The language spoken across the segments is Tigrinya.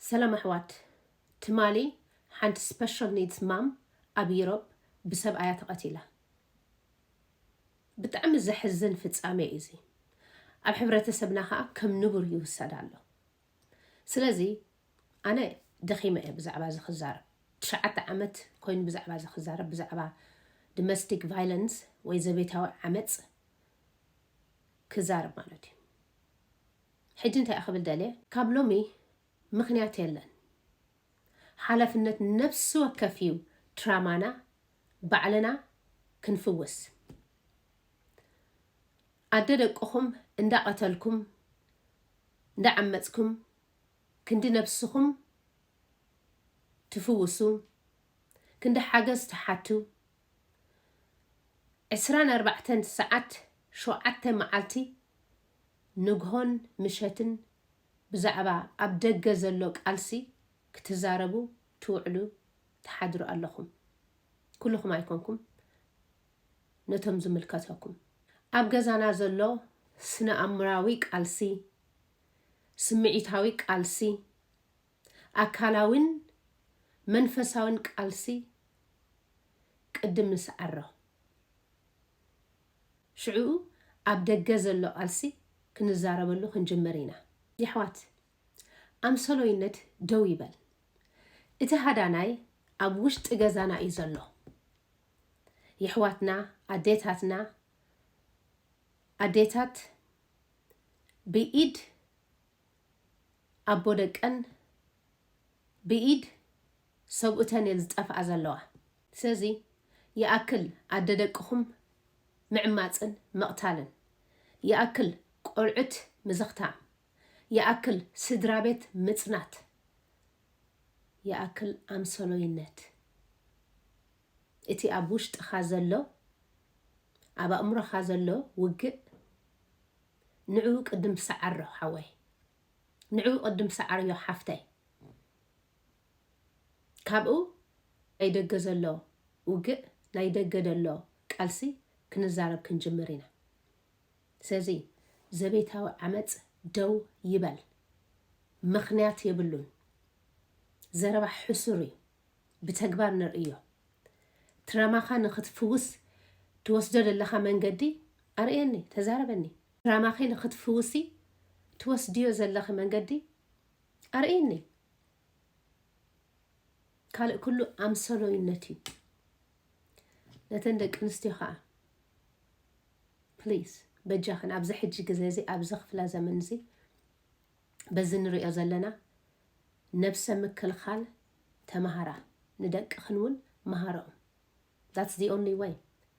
ሰላም ኣሕዋት፣ ትማሊ ሓንቲ special needs mom ኣብ ዩሮፕ ብሰብኣያ ተቐቲላ። ብጣዕሚ ዘሕዝን ፍጻሜ እዩ እዚ። ኣብ ሕብረተሰብና ኸኣ ከም ንቡር ይውሰድ ኣሎ። ስለዚ ኣነ ደኺመ እየ ብዛዕባ እዚ ክዛረብ። ትሽዓተ ዓመት ኮይኑ ብዛዕባ እዚ ክዛረብ፣ ብዛዕባ domestic violence ወይ ዘቤታዊ ዓመጽ ክዛረብ ማለት እዩ። ሕጂ እንታይ ክብል ደልየ? ካብ ሎሚ ምኽንያት የለን። ሓላፍነት ነፍሲ ወከፍ እዩ ትራማና ባዕልና ክንፍውስ። ኣደ ደቅኹም እንዳቐተልኩም እንዳዓመጽኩም ክንዲ ነብስኹም ትፍውሱ፣ ክንዲ ሓገዝ ትሓቱ፣ ዕስራን ኣርባዕተን ሰዓት ሸውዓተ መዓልቲ ንግሆን ምሸትን ብዛዕባ ኣብ ደገ ዘሎ ቃልሲ ክትዛረቡ ትውዕሉ ትሓድሩ ኣለኹም። ኩልኹም ኣይኮንኩም፣ ነቶም ዝምልከተኩም። ኣብ ገዛና ዘሎ ስነ ኣእምራዊ ቃልሲ፣ ስምዒታዊ ቃልሲ፣ ኣካላዊን መንፈሳዊን ቃልሲ ቅድም ንስዓሮ። ሽዑኡ ኣብ ደገ ዘሎ ቃልሲ ክንዛረበሉ ክንጅምር ኢና። የሕዋት፣ ኣምሰሎይነት ደው ይበል። እቲ ሃዳናይ ኣብ ውሽጢ ገዛና እዩ ዘሎ። የሕዋትና፣ ኣዴታትና፣ ኣዴታት ብኢድ ኣቦ ደቀን ብኢድ ሰብኡተን እየን ዝጠፍኣ ዘለዋ። ስለዚ ይኣክል ኣደ ደቅኹም ምዕማፅን ምቕታልን፣ ይኣክል ቆልዑት ምዝኽታም፣ ይኣክል ስድራ ቤት ምፅናት፣ ይኣክል ኣምሰሎይነት። እቲ ኣብ ውሽጥኻ ዘሎ፣ ኣብ ኣእምሮኻ ዘሎ ውግእ ንዕኡ ቅድም ሰዓሮ ሓወይ፣ ንዕኡ ቅድም ሰዓርዮ ሓፍተይ። ካብኡ ናይ ደገ ዘሎ ውግእ፣ ናይ ደገ ዘሎ ቃልሲ ክንዛረብ ክንጅምር ኢና። ስለዚ ዘቤታዊ ዓመጽ ደው ይበል። ምኽንያት የብሉን። ዘረባ ሕሱር እዩ። ብተግባር ነርእዮ። ትራማኻ ንኽትፍውስ ትወስዶ ዘለኻ መንገዲ ኣርእየኒ፣ ተዛረበኒ። ትራማኺ ንኽትፍውሲ ትወስድዮ ዘለኺ መንገዲ ኣርእየኒ። ካልእ ኩሉ ኣምሰሎይነት እዩ። ነተን ደቂ ኣንስትዮ ኸኣ ፕሊዝ በጃኽን ኣብዚ ሕጂ ግዜ እዚ ኣብዚ ክፍለ ዘመን እዚ በዚ ንሪኦ ዘለና ነብሰ ምክልኻል ተማሃራ፣ ንደቅኽን እውን መሃረኦም። That's the only way።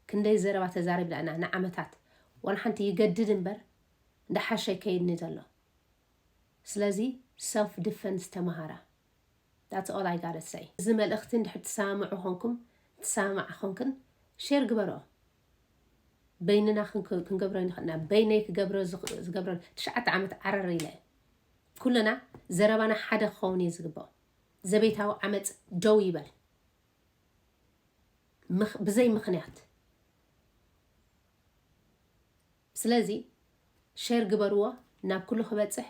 ክንደይ ዘረባ ተዛሪብና ኢና ንዓመታት፣ ዋላ ሓንቲ ይገድድ እምበር እንዳሓሸ ይከይድኒ ዘሎ። ስለዚ ሰልፍ ዲፈንስ ተማሃራ። That's all I gotta say። እዚ መልእኽቲ እንድሕር ትሰማምዑ ኾንኩም፣ ትሰማማዕ ኾንክን ሼር ግበርኦ። በይንና ክንክ- ክንገብሮ ንኽእልና፣ በይነይ ክገብሮ ዝኽ- ዝገብሮ ትሽዓተ ዓመት ዓረር ኢለ። ኩልና ዘረባና ሓደ ክኸውን እዩ ዝግብኦ። ዘቤታዊ ዓመፅ ደው ይበል። ምኽ- ብዘይ ምኽንያት። ስለዚ ሼር ግበርዎ፣ ናብ ኩሉ ክበፅሕ